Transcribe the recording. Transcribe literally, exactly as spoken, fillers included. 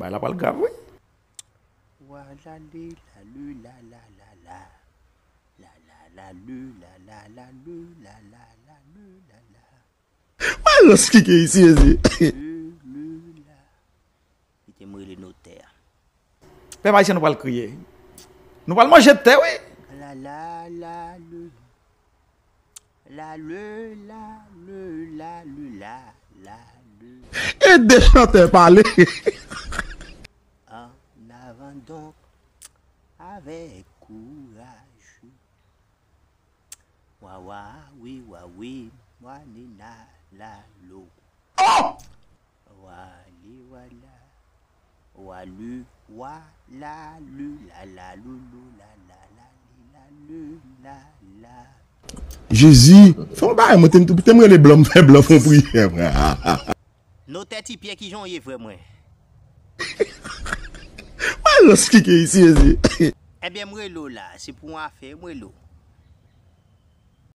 Bagay la pral grav, wi. Wa la le la le la la la la. La la la le la la la le la la la le la la. Mwen lòs ki gen isi, mezi. Le le la. Kite m rele notè a. Pèp ayisyen, nou pral kriye. Nou pral manje tè, wi. La la la le. La le la le la le la la le. Ede chantè pale. An avan donk, avèk kouraj. Wa wa wi wa wi, wa ni na la lo. Wa li wa la. Wa lu wa la lu la la lu lu la la la li la lu la la. Jezi, fè yon bagay, mwen te m te m rele blan, m fè blan fè yon priyè, frè. Notè Ti Pyè, kijan w ye, frè mwen? Mwen lòs ki gen isi, mezi. Ebyen, m rele w la, se pou yon afè, m rele w.